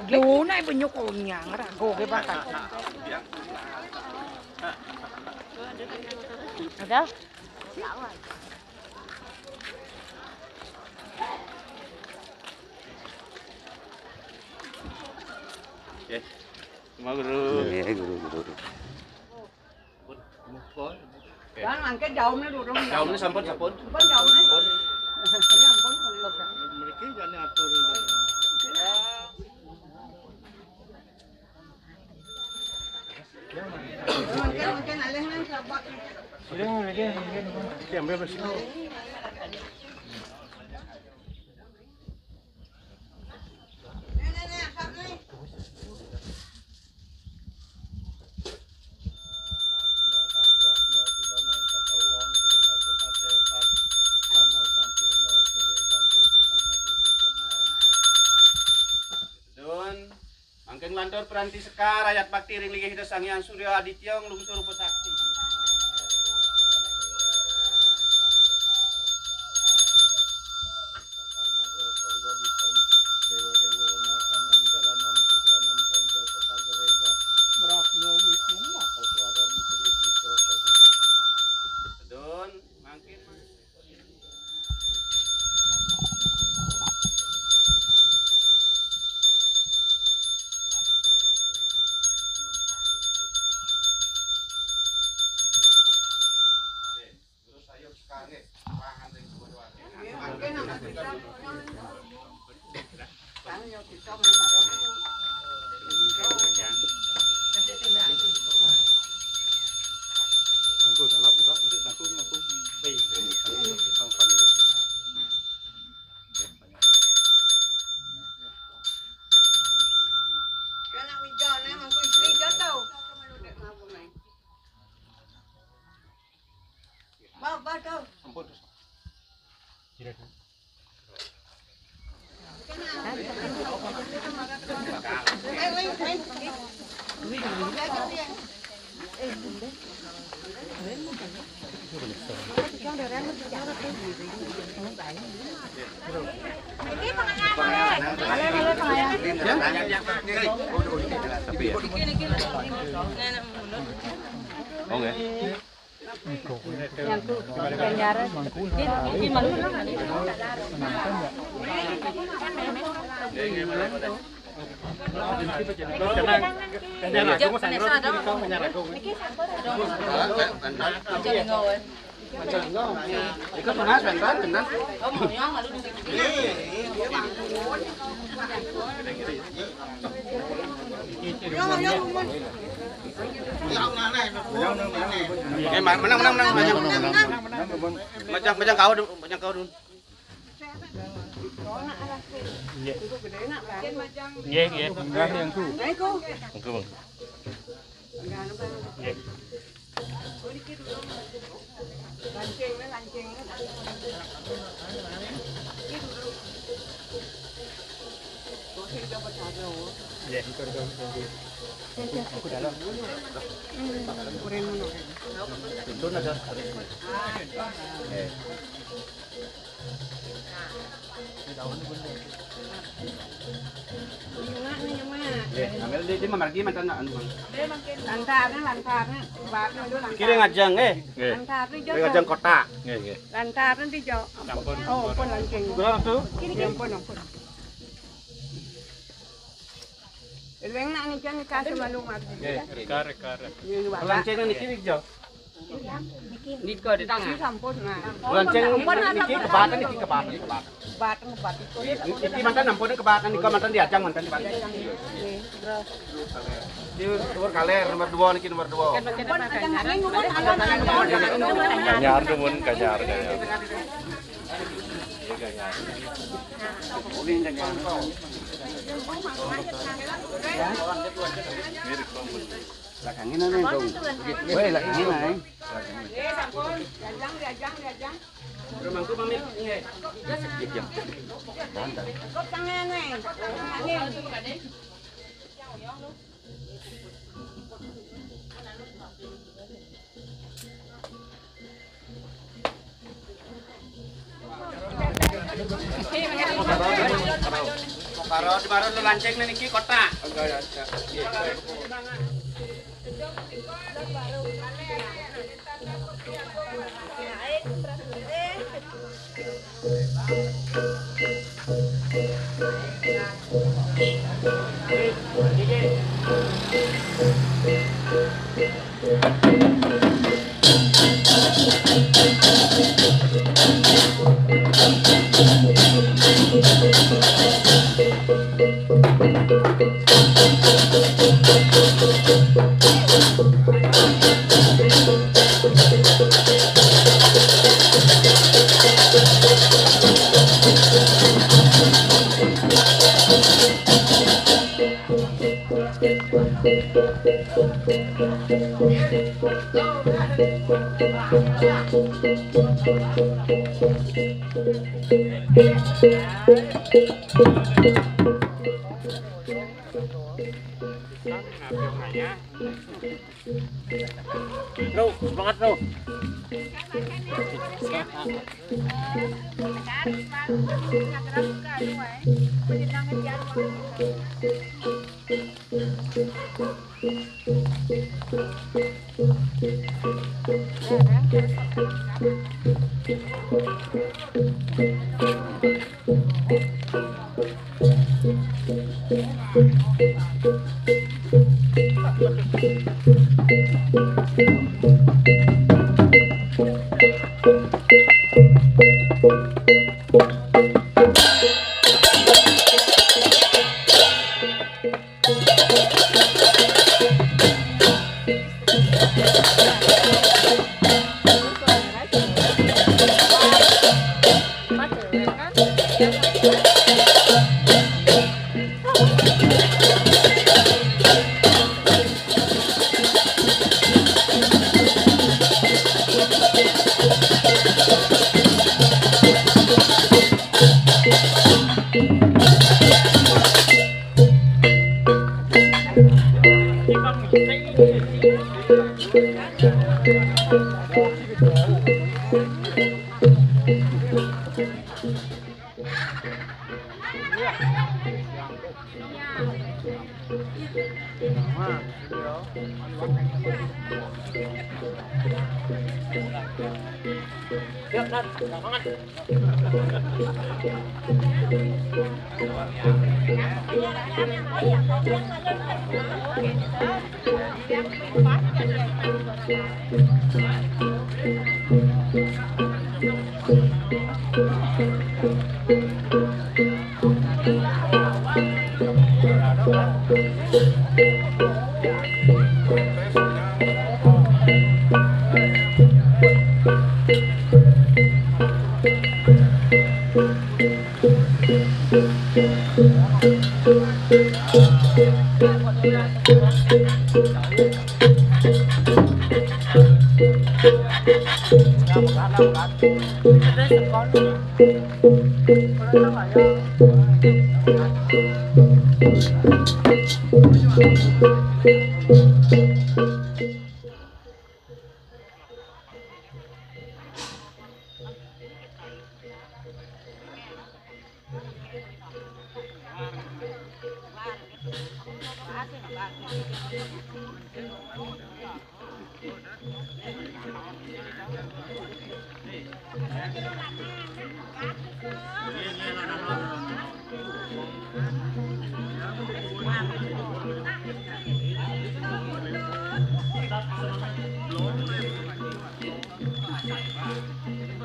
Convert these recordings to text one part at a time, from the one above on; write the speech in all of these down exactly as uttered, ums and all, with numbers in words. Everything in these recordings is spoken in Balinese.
Duna ibu nyukunya ngerago ke bakal. Ada? Oke. Terima guru. Iya, guru, guru. Jangan angkat jauh nih dulu. Jauh nih sampun, sampun. Sampun jauh nih. Sampun. Ini ampun. Mriki jane atur. Mungkin, mungkin alih nih sabak. Udah, udah, udah. Diambil bersih. Dun, mangkin lantur piranti sekar, ayat bakti ring linggih Ida Sang Hyang Surya Aditya nglungsur upasakti. Dun, mangkin. Eh, ma-, menang, menang, menang, menang. Macam, macam kau dulu, macam kau dulu. Nggih. Nggih, nggih. Enggak yang tu. Monggo, monggo. Nggih. Nggih. Aku dalam. Dun ada. Eh. Nggih, ambil di, di mamargi mantan anu, Bang. Lantarnya, lantarnya, baru itu lantar. Kiri ngajeng, eh. Nggih. Lantarnya Kiri ngajeng jatuh. Kota. Nggih, nggih. Lantarnya di jauh. Ampun. Oh, ampun lanceng. Berapa tuh? Kiri, kiri. Ampun, ampun. Wéng nak niki kasih malu mati. Nggih, nggih. Kare, kare. Ini, Pak. Lanceng niki, Jok. Nika di tangan. Sampun, nah. Lanceng niki kebatan, niki kebatan, kebatan. Kebatan, kebatan. Iki mantan ampun kebatan, nika mantan diajang, mantan kebatan. Nggih, terus. Ini nomor kaler, nomor dua niki, nomor dua. Kanyar, nuwun, kanyar, kanyar. Lagi ngene, Dong. Woi, lagi ngene, eh. Iya, iya. Banter. Karo di baru lu lanceng niki kotak. Bro, semangat, Bro.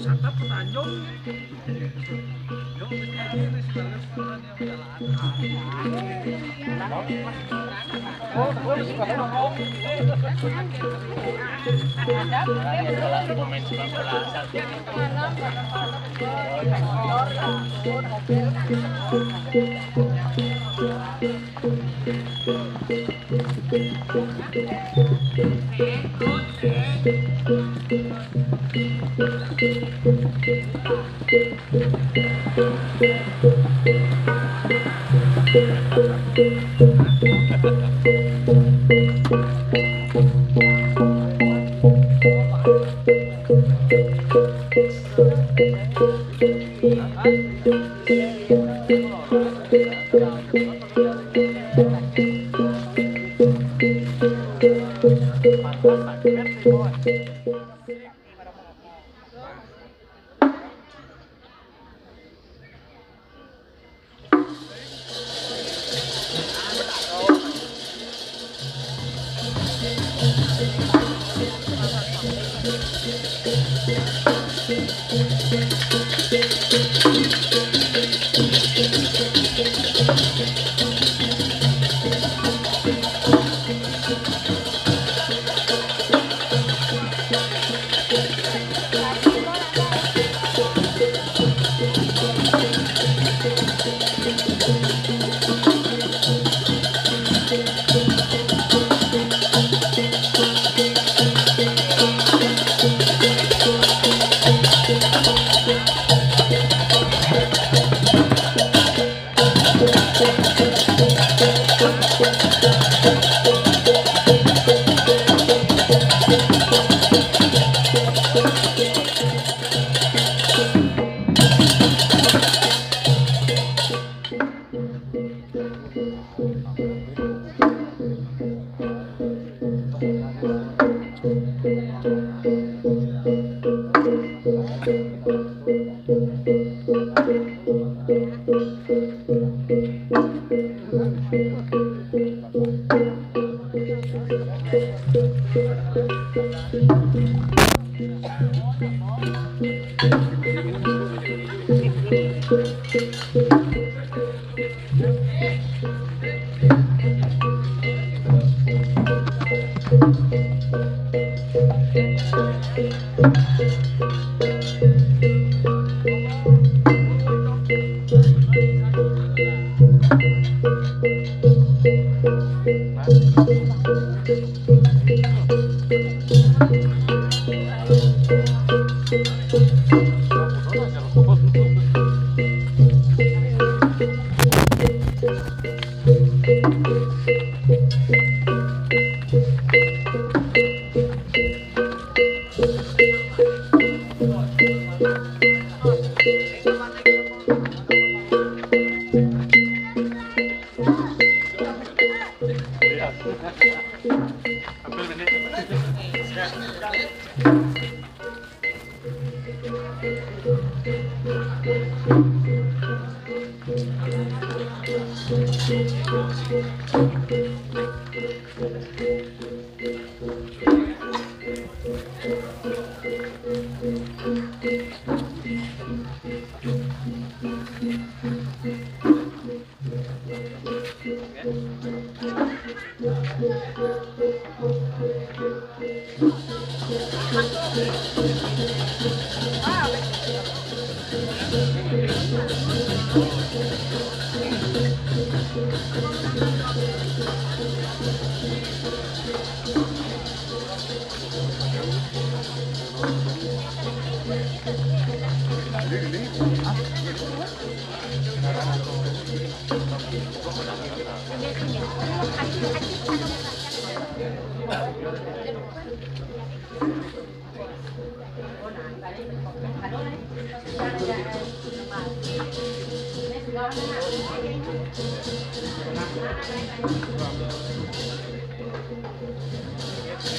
Santap Tanjung.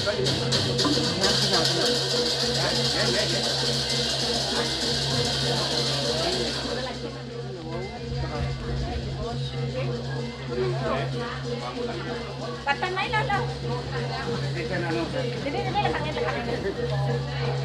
Patan na yun, ano? Dili, dili, lakangin, lakangin.